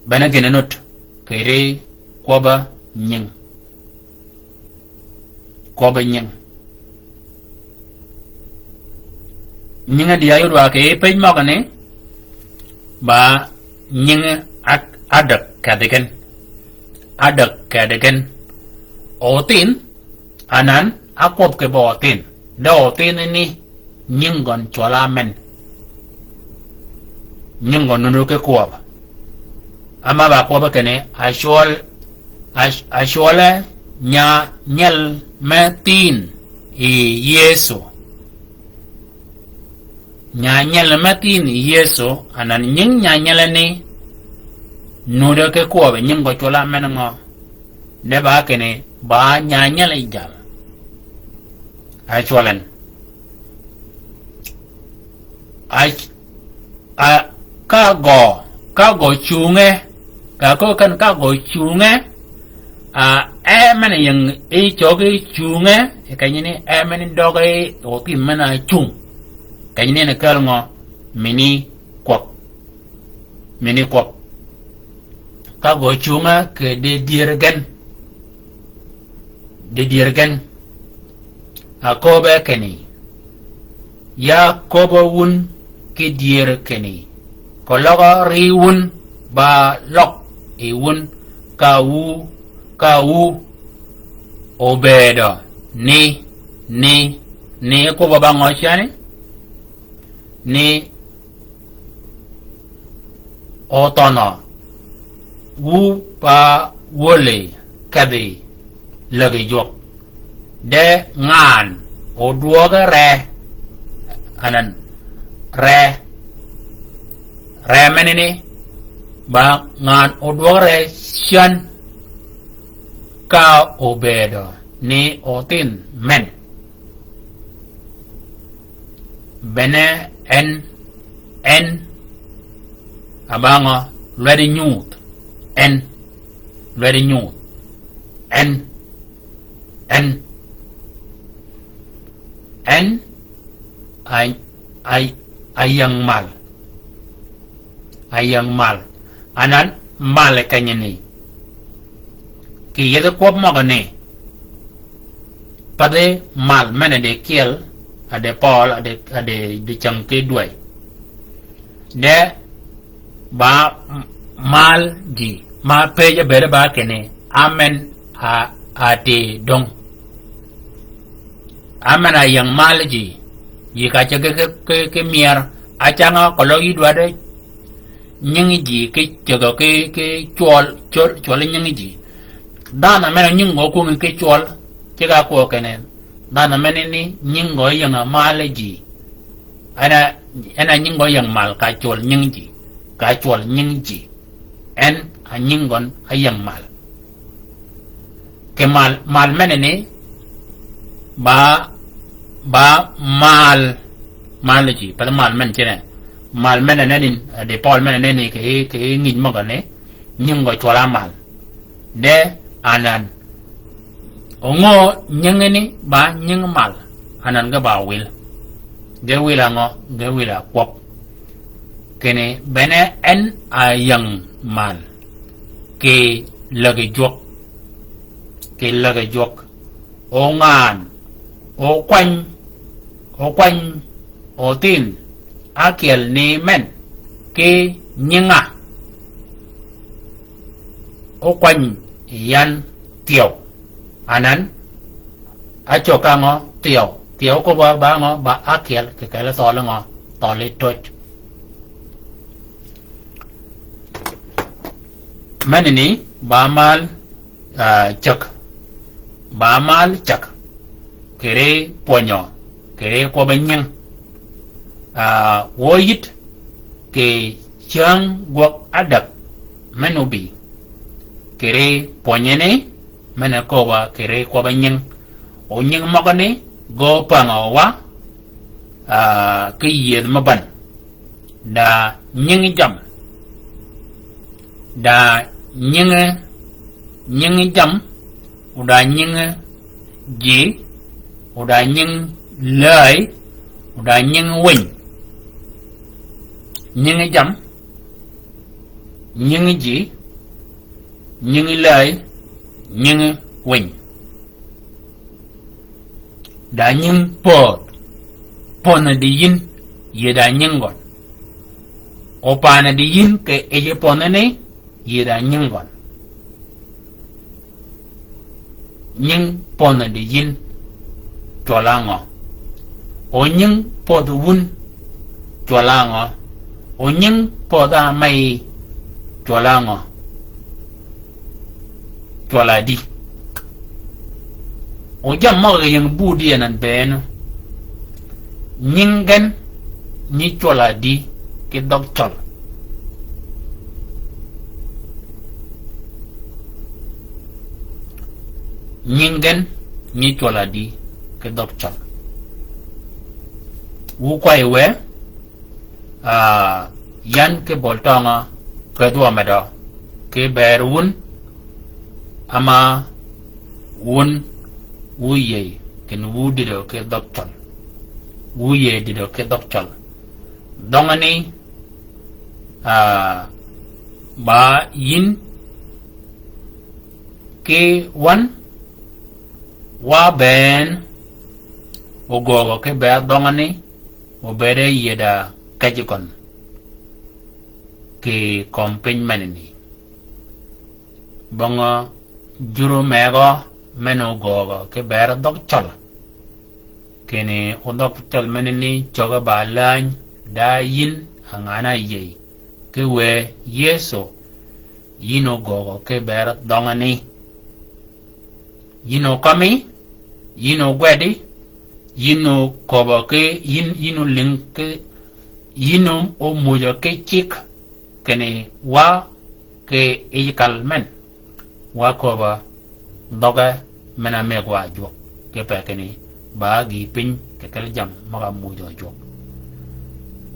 Bene gïn-a nud, kì ri kwøbb-a nying. Kwøbb-a nying. Nying a dï-a yud wa kì pëj møgani, ba nying a, ádäg kedhi gen. Ádäg kedhi gen. Othin, anan, ákwøb kì bø othin. De othin ni, nying gøn cwøl-a men. Nying gøn nunu ki kwøb. Ama ba kwøbbe kinni, acwøl, ac-, acwølle nya nyel me thin yi Yëso. Nya nyel me thin yi Yëso, anan nying nya nyel ni, nude ki kwøbbe nying gø cwøl-a men ngø. De ba kinni, ba nya nyel yi jal. Acwøl en. Ac-, a, ka gø, ka gø cunge, ka ko ken ka gø cunge, a, e men ying i cog i cunge, e kenyi ni e men døg i othin men a cung. Kenyi ni en kel ngø, mini kwøb. Mini kwøb. Ka gø cunge kì di dyër gen. Di dyër gen. Aköbbe kinni. Ya köbbe wun ki dyër kinni. Keløg ri wun ba løg yi wun ka wu, ka wu. Obëëdø ni, ni, ni köbbe ba ngø cani? Ni othønø wu pa wøli kedhi lägi jwøk. De ngan odwøge re, anan re, re menini, ba ngan odwøge re cän ka obëëdø ni othin men. Bene en, en, abangø, lwedi nyuth, en, lwedi nyuth, en, en, en, ay, ay, ayang mal. Ayang mal. Anan mal kenyini. Kì yethi kwøb møgø ni. Pathi mal men a di kyel, a di pøl, a di, a di, di cäng ki dwäy. De ba m-, mal ji, ma pëj a bëëde ba kinni, amen a, a ti döng. Amen a yäng mal ji, yi ka cäg ki, ki, ki myër, a cängø keløg yi dwaddi nying ji ki cägø ki, ki cwøl, cwøl, cwøl nying ji. Dhanhø men a nying gø kwöngi ki cwøl, ceg a kwøb kinni. Dhanhø men ni nying gø yäng a mal ji. En a, en a nying gø yäng mal ka cwøl nying ji. Ka cwøl nying ji. En a nying gøn a yäng mal. Kì mal, mal menani, ba, ba mal, mal ji, pathi mal men cine. Mal menani, di pøl menani, kì, kì ngij møgø ni, nying gø cwøl-a mal. De, anan. Ongø nyingini ba nying mal, anan ge ba wil. Ge wil angø, ge wil a kwøb. Kinni bene en a yäng mal. Kì lägi jwøk. Kì lägi jwøk. O ngan. O kwany. O kwany. O thin. Ákyel ni men. Ki nyinga. O kwany yan thyew. Anan. Acøg ka ngø thyew. Thyew ko ba, ba ngø ba ákyel kì kele thøøl ngø. Thøøl i töj. Menani ba mal, ah, cäg. Ba mal cäg. Kì ri pwönyø, kì ri kwøbbi nying. Ah, wø yït kì cäng gwøg ádäg men obï. Kì ri pwönye ni, men a köbba kì ri kwøbbi nying. O nying møgø ni, gø pängø wa, ah, ki yiedh me bän. Da nyingi jam. Da nyingi, nyingi jam. Oda nyingi ji. Oda nyingi läy. Oda nyingi winy. Nyingi jam. Nyingi ji. Nyingi läy. Nyingi winy. Da nying pödh. Pödh di yïn, yie da nying gøn. O pan di yïn kì yij pödh ni, yie da nying gøn. Nying pödh di yïn, cwøl angø? O nying pödh wun, cwøl angø? O nying pödh a mey, cwøl angø? cwøl-a di. O jammì møg-a ying budi anan bënn. Nying gen nyi cwøl-a di ki dhøg cøl. Nying gen nyi cwøl-a di ki dhøg cøl. Wu kway we, ah, yan ki bøl tøngø, kedhwa medø, ki ber wun, ama wun, wu yëy, ken wu dïdø ki dhøg cøl. Wu yëy dïdø ki dhøg cøl. Dhøngani, ah, ba yin, ki wan, wa bënn, ogögø ki ber dhøngani, obëëd e yïëd-a kejji køn kì kömi piny menani. Bong jur omegø men ogögø ki ber dhøg cøl. Kinni o dhøg cøl menani cöggi ba läny da yïn a ngan-a yëy. Ki wë Yëso, yïn ogögø ki ber dhøngani. Yïn okømmi, yïn ogwedi, yïn oköbbø ki, yïn, yïn olïng ki, yïn o-, omujø ki cigg, kinni wa ki yij kal men, wa köbbø dhøgge men-a mëgwa jwøk, kipe kinni ba gïï piny kì kel jammì møg-a mujø jwøk.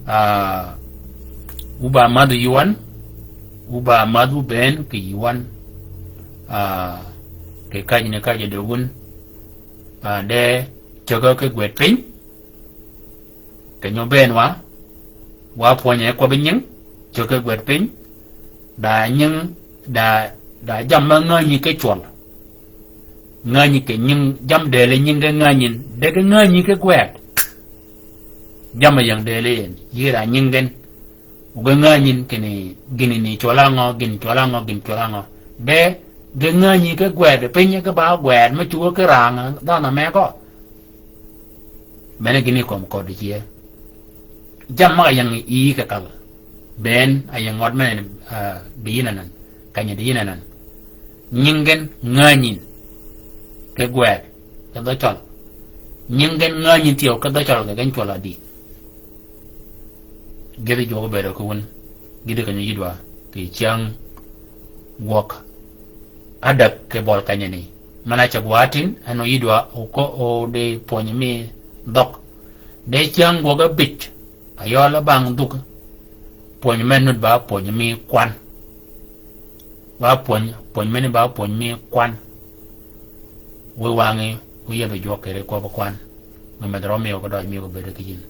Ah, wu ba mädhu yï wan, wu ba mädhu bënn kì yï wan. Ah, kì kajjini kajji di wun. Ah, de cöggi ki gwed piny. Kì nyo bënn wa, wa pwönyi kwøbbi nying, cöggi gwed piny. Da nying, da, da jammì ngänyi ki cwøl. Ngänyi kì nying, jammì dëli nying ki ngänyin, de ki ngänyi ki gwed. Jammì ying dëli yïn, yï da nying gen. O ge ngänyin kinni, gïnani cwøl-a ngø, gïn cwøl-a ngø, gïn cwøl-a ngø. De, ge ngänyi ki gwed, piny ki ba gwed, me cuggi ki rang, dhanhø megø. Mene gïn yi kömi köddi cïe. Jammì møg-a ying yï kì kal. Bënn a ying ød men, ah, di yïn anan. Keny-a di yïn anan. Nying gen ngänyin. Ki gwed. Ki dhø cøl. Nying gen ngänyin thyew ki dhø cøl kì gen cwøl-a di. Gïdhi jwøk obëëdø ki wun. Gïdhi keny-a yïdwa. Kì cyäng gwøg. Adäg kì bøl kenyani. Men-a ceg wa tin, en oyïdwa okö-, odi pwöny mi dhøg. De cyäng gwøg abïj, ayøl bang dhug. Pwöny men nud ba pwöny mi kwan. Ba pwöny, pwöny meni ba pwöny mi kwan. Wi wangí, wi yebe jwøk kere kwøb kwan. Nge medh rø miyo ko døj miyo ko bedo ki yïn.